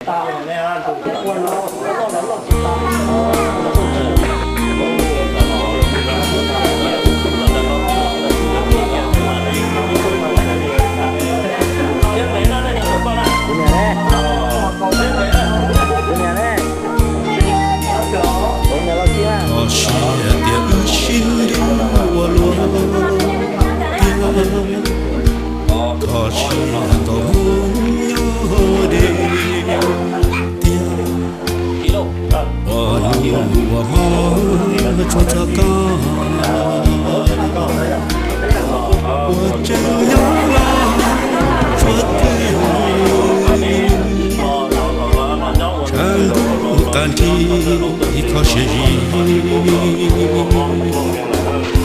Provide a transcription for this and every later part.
Kho siab tias wb sib nrug ua luaj tiag, kho siab nkaus mus nyob deb tiag, ua nus ua hmo tsuas txog koj, ua tseem nyob los tsuas twg, tshav ntuj qab nrig kho siab zim,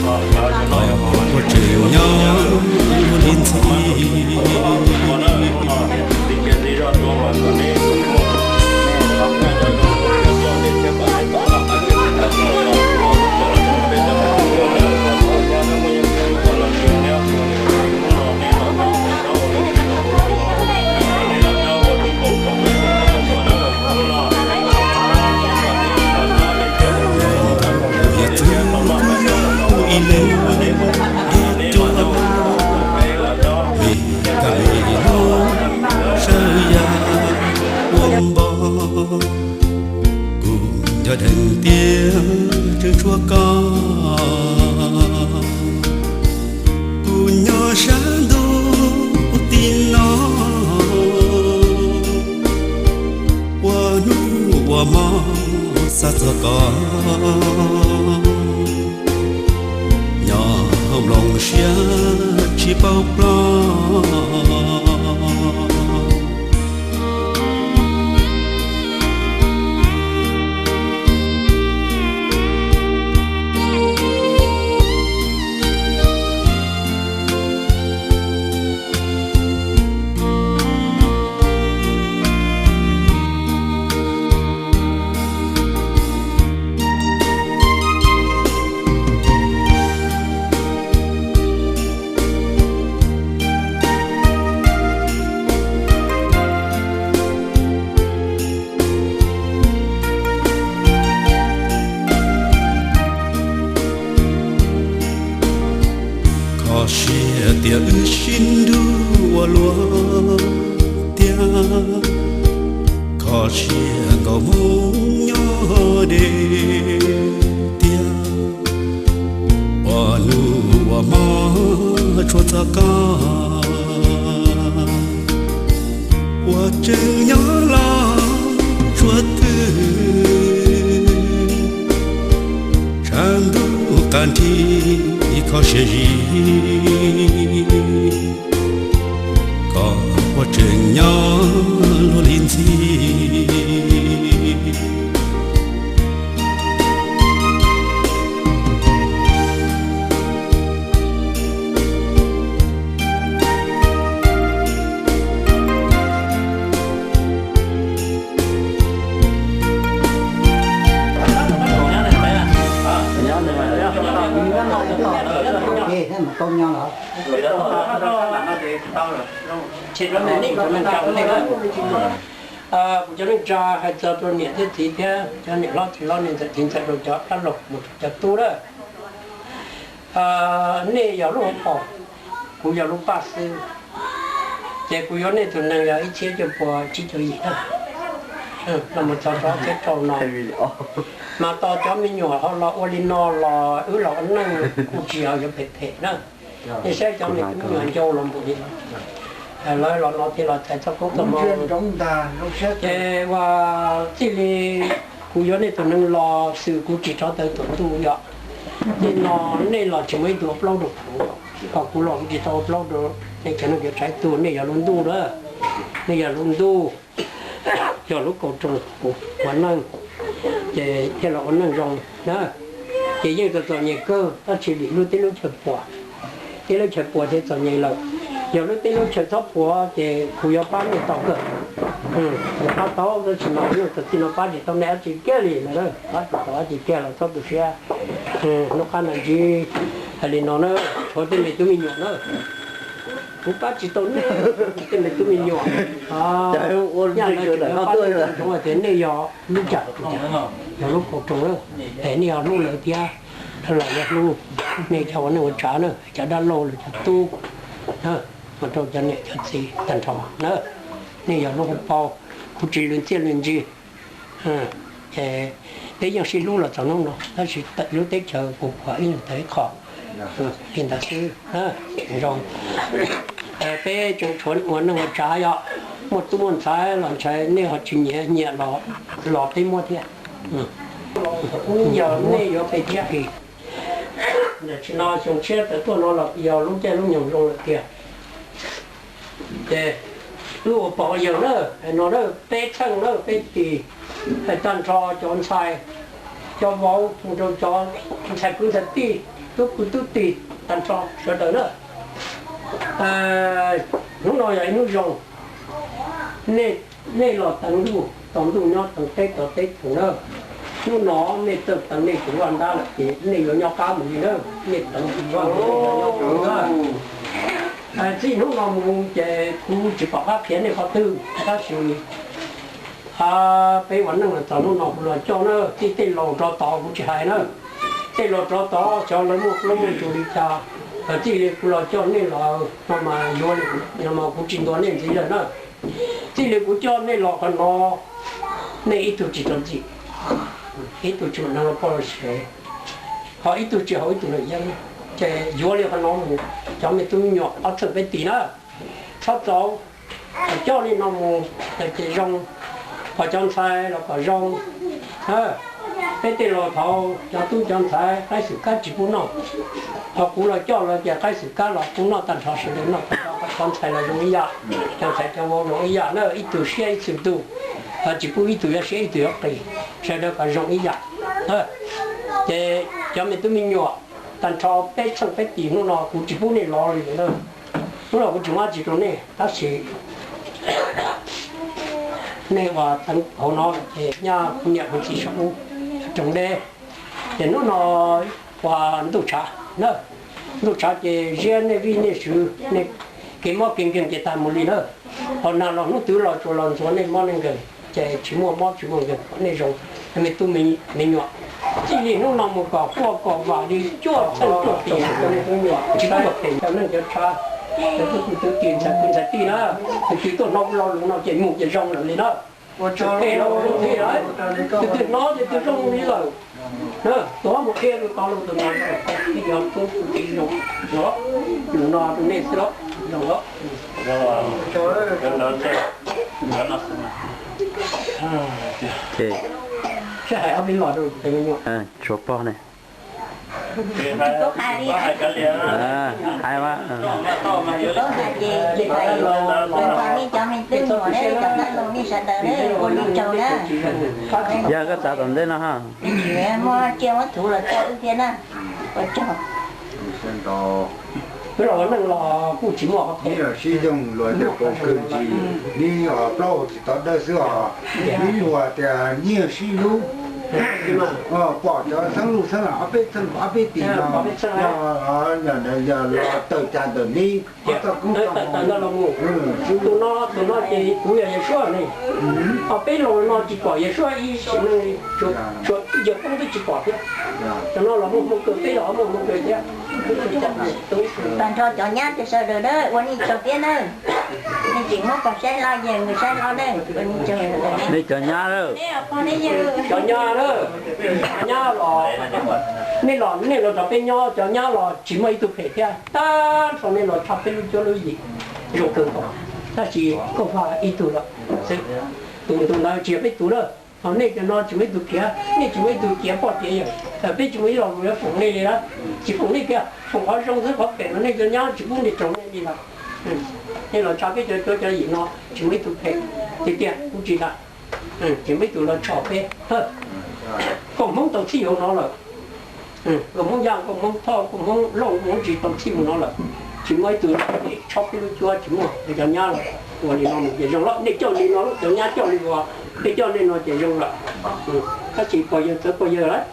koj puas tseem nyob li ntxhi. Yog txwv kuv ib leeg deb cuag, me kab me lub sawv yaj ua npog, kuv nco dheev tiag tseem tshuav koj. Kuv nyob sab ntuj tim no, ua hnub ua hmo xav txog koj, nyob hauv nplooj siab tsis paub ploj. Kho siab tias wb sib nrug ua luaj tiag, kho siab nkaus mus nyob deb tiag, ua nus ua hmo tsuas txog koj, ua tseem nyob los tsuas twg, tshav ntuj qab nrig kho siab zim, koj puas tseem nyob luaj li ntxhi. Kuv cov neej tsa hais txog rau niam thiab txiv thiab cov niam hlob txiv hlob niam ntxawm txiv ntxawm rau cov dab laug mus rau cov tub na. Nej yog lub hauv paus, kuv yog lub paj xwb. Ces kuv yuav nej tus nees yog ib txhiab cuaj puas tsib caug yim na. Los mus txog rau ob txhiab rau no, mas tos cov me nyuam ho los ua li no los wb los ua neej kuj tsis yog yuav phem phem na. Nej saib cov me tub me nyuam ncau los npaum li no, lawv los no thiaj los txais txoj koob txoj hmoov. Ces ua txij li kuv yuav nej tus nees los xwm kuv tsis rov tawm tuam ntuj yom. Nim no nej los tsis muaj ib tug ua plaub rau kuv, ho kuv los kuv tsis tau ua plaub rau nej cov neeg yuav tshaib tuag. Nej yog lub ntuj na, nej yog lub ntuj, yog lub kaus roos kuv ua neej, ces thiaj los ua neej zoo na. Ces yeej txom txom nyem kawg tab sis vim lub teb lub chaw puas, teb lub chaw puas thiaj txom nyem lawm. Yog lub teb lub chaw txhob puas ces kuv yuav pab nej tau kawg. Yuav pab tau tab sis mas ua neej txog txij no pab tsis tau nej dab tsi kiag li no, pab tsis tau dab tsi kiag los txhob tu siab. Hnub qab no ntsib hais li no na, tshuav tej me tub me nyuam na. Kuv pab tsis tau nej, tej me tub me nyuam. Yog lawv tseem pab nej tau tias nej yog lub cam, yog lub pov rau lawv, es nej yog hlub lawv thiab, lawv yog hlub nej cov ua neej ua tsav na, cov dab laug los cov tub, ua rau cov niam cov txiv tag nrho na, nej yog lub hauv paus, kuv tsis lwm txiaj lwm ntsig. Ces peb yeej sib hlub los txog hnub no, tab sis lub teb chaws puas puas ib leeg tau ib qho li ntawd xwb. Zoo, peb tseem tshuav ua neej ua tsav, yog muaj tub muaj ntxhais los ntshai nej ho tsis nyiam, nyiam los peb muab thiab. Yog nej yuav peb thiab, tam sim no xyoo tshiab tawm tuaj no los yog lub caij lub nyoog zoo lawm tiag. Ces wb ua pog ua yawg na, hais no na, peb txheej na, peb tis, hais tag nrho cov ntxhais, cov vauv, mus rau cov ntxhais kwv ntxhais tij, tub kwv tub tij, tag nrho sawv daws na. Hnub no yog ib hnub zoo, nej los teev ntuj tos ntuj nyob, teev teb tos teb chaws na. Hnub no nej txawj teev nej tus vaj ntab lawm ces nej yuav nyob qab mus li na, nej teev tus vaj ntab. Txij hnub no mus ces kuv tsis pom qab qhia nej qhov twg, tab sis peb ua neej los txog hnub no kuv los coj na, txij tej laus rov tod kuv tsis hais na. Tej laus rov tod xyov lawv muaj plaub muaj ntug li cas, txij li kuv los coj nej los no mas yuav li no mas kuv tsis ntuas nej ntxiv lawm na. Txij li kuv coj nej los qhov no, nej ib tug tsis rau txim, ib tug tsis mam neeg los poj los sev, ho ib tug tsis haus ib tug los yeeb. Ces yuav li qhov no mus, cov me tub me nyuam ob txheej peb tis na, txhob txaus, coj li no mus ces zoo, ho cov ntxhais los kom zoo. Peb tej laus thaud cov tub cov ntxhais qaib xwm kab tsis pub noj, ho kuv los coj lawv ces qaib xwm kab los pub noj tag nrho, sawv daws noj tag nrho, cov ntxhais los zoo ib yam, cov ntxhais cov vauv zoo ib yam na, ib tug siab ib tug tug, tsis pub ib tug yuav siab ib tug yuav qis, sawv daws kom zoo ib yam. Ces cov me tub me nyuam tag nrho peb txheej peb tis, hnub no kuv tsis pub nej los li na. Hnub no kuv tsis muab tsis rau nej, tab sis nej uas teev hauv no ces nyaj kuv niam kuv txiv saum ub roos deb. Ces hnub no uas ntuj tshav na, ntuj tshav ces ziab nej vij nej sw, nej kev mob kev nkeeg ces tag mus li na. Ho nag los hnub twg los tsuas los ntxuav nej mob nej nkeeg, ces tsis muaj mob tsis muaj nkeeg, kom nej zoo, nej me tub me nyuam. Txij li hnub no mus kom quaj kom vam li cuaj txheej cuaj tis, tsis muaj phem cov neej cov tshav, cov tub tub tij ntxhais kwv ntxhais tij na, tus twg tuaj hnov kuv lo lus no ces mus ces zoo lawm li na. Phem los zoo li lawm, tus twg hnov ces tus zoo li lawm. Tus mus qhia tus tod los tus no, ib yog tub tub tij zoo, lus no rau nej xwb los zoo los. Ces seb hais ob peb los rau tes me nyuam. Tshuav pog ne. Hais mas, tsis paub hais ces tsis hais, los nej cov me tub me nyuam ne, cov dab laug nej sawv daws ne, ua li tsaug na. Yog koj xav tom ntej no ha. Tsis muaj tsiaj muab thuv los coj wb thiab na. Ua tsaug. Wb los ua neej los kuj tsis muaj qhov phem, sib yoog luag tias kaus kawg ntsis, nib plaub hau tsis tau dawb xwb os. Nib luag tias nyiaj sib hlub, pom cov xeeb luj xeeb lam ob peb txheej ob peb tis no, yog los tawm cas ntawm nib, tawm ntawm no los mus. Tus no, tus no ces kuv yog Yawg Suab ne, ho peb los no tsis pom Yawg Suab ib sim neej li, tsuas Yawg Poob twb tsis pom thiab. Cov no los muaj hmoo kawg, peb los muaj hmoo kawg thiab. Tag nrho cov nyab ces sawv daws na, ua nej tsaug thiab na. Nej tseem muab pog saib hlob, yog nws saib hlob na, ua nej tsaug. Nej cov nyab na, cov nyab na, nyab los, nej los, nej los nrog peb nyob, cov nyab los tsis muaj ib tug phem thiab, tag nrho nej los tshaj peb lub cuab lub yig zoo kawg nkaus, tab sis kuj muaj ib tug lawm xwb. Tus ntawd ntawd tsis yog peb tus na. Ho nej cov no tsis muaj ib tug khiav, nej tsis muaj ib tug khiav poj khiav yawm, peb tsis muaj ib lo lus yuav foom nej li na. Tsis foom nej kiag, foom qhov zoo xwb, qhov phem no nej cov nyab tsis pub nej tsoom nej li lawm. Nej los tshaj peb cov cuab cov yig no tsis muaj ib tug phem tiag tiag, kuv tsis ntag. Tsis muaj ib tug los tshaj peb. Koom Hmoob tau txhij hauv no lawm. Koom Hmoob Yaj, Koom Hmoob Thoj, Koom Hmoob Looj, Hmoob Tsis tau txhij mus no lawm. Tsis muaj ib tug tshaj peb lub cuab, tsis muaj. Cov nyab los ua li no mus ces zoo lawm, nej coj li no, cov nyab coj li uas peb coj nej no ces zoo lawm. Tab sis pog yawg txawv pog yawg lawm,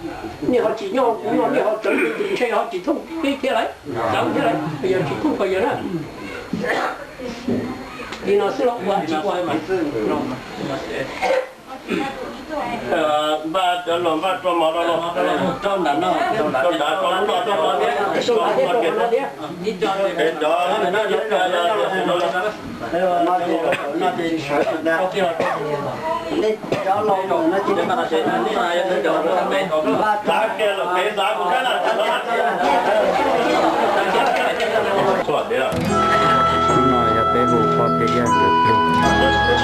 nej ho tsis nyob kuv no, nej ho txawv, ntshe ho tsis thooj peb thiab lawm, txawv thiab lawm, pog yawg tsis thooj pog yawg na. Li no xwb los ua tsis ua. Npaj cov los npaj rau mov rau los. Rau ntawm no, rau ntawm, rau lub no, rau lub no thiab, rau lub no thiab. Cov no ces sawv ntawd. Nej cov laus no ces npaj kiag los pem ntav kuv sab na. Hnub no yog peb hu qhov thiaj yog nkawd plig.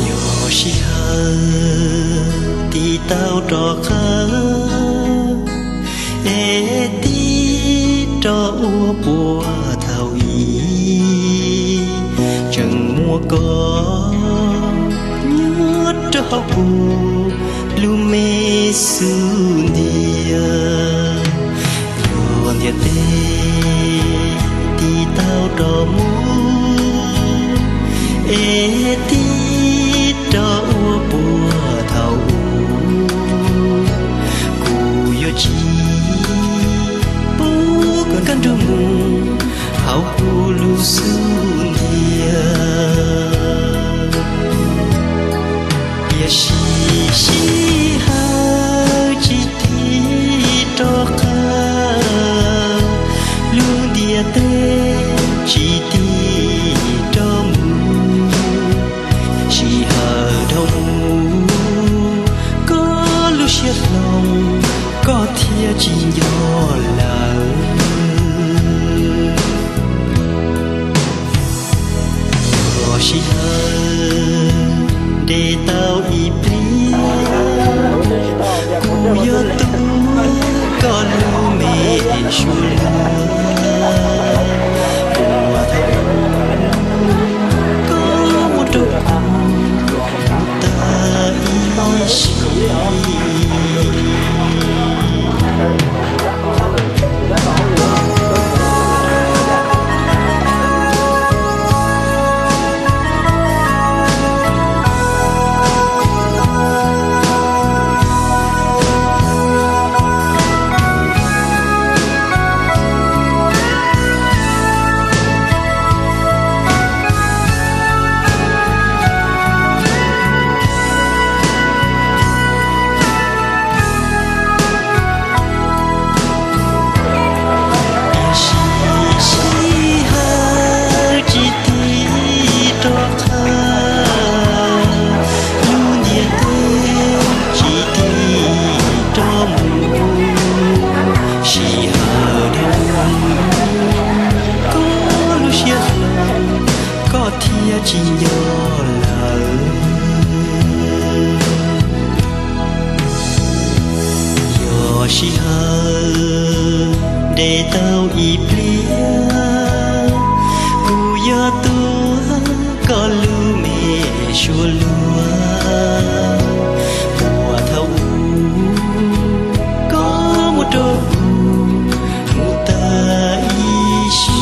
Yog sij hawm tiv tau rov qab es tig rov ua puag thaum ub, tseem muaj koj nyob rau hauv kuv lub me xub ntiag. Yog ntiaj teb tiv tau rov mus es tig rov ua puag thaum ub, kuv yuav tsis pub koj nkag nrug mus hauv kuv lub xub ntiag. Tiam sis sij hawm tsis tig rov qab, lub ntiaj teb tsis tig rov mus, sij hawm dhau mus, koj lub siab hlob koj thiaj tsis nco lawm. Yog sij hawm nres tau ib pliag, kuv yuav tu koj lub me suab luag, puag thaum ub koj muab rau kuv mus tag ib sim. Tiam sis sij hawm tsis tig rov qab, lub ntiaj teb tsis tig rov mus, sij hawm dhau mus, koj lub siab hlob koj thiaj tsis nco lawm. Yog sij hawm nres tau ib pliag, kuv yuav tu koj lub me suab luag, puag thaum ub koj muab rau kuv mus tag ib sim.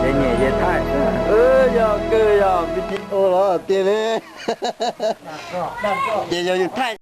Ces nyem ces thaij, yog kawg yog video los tiag li. Ces yog yus thaij.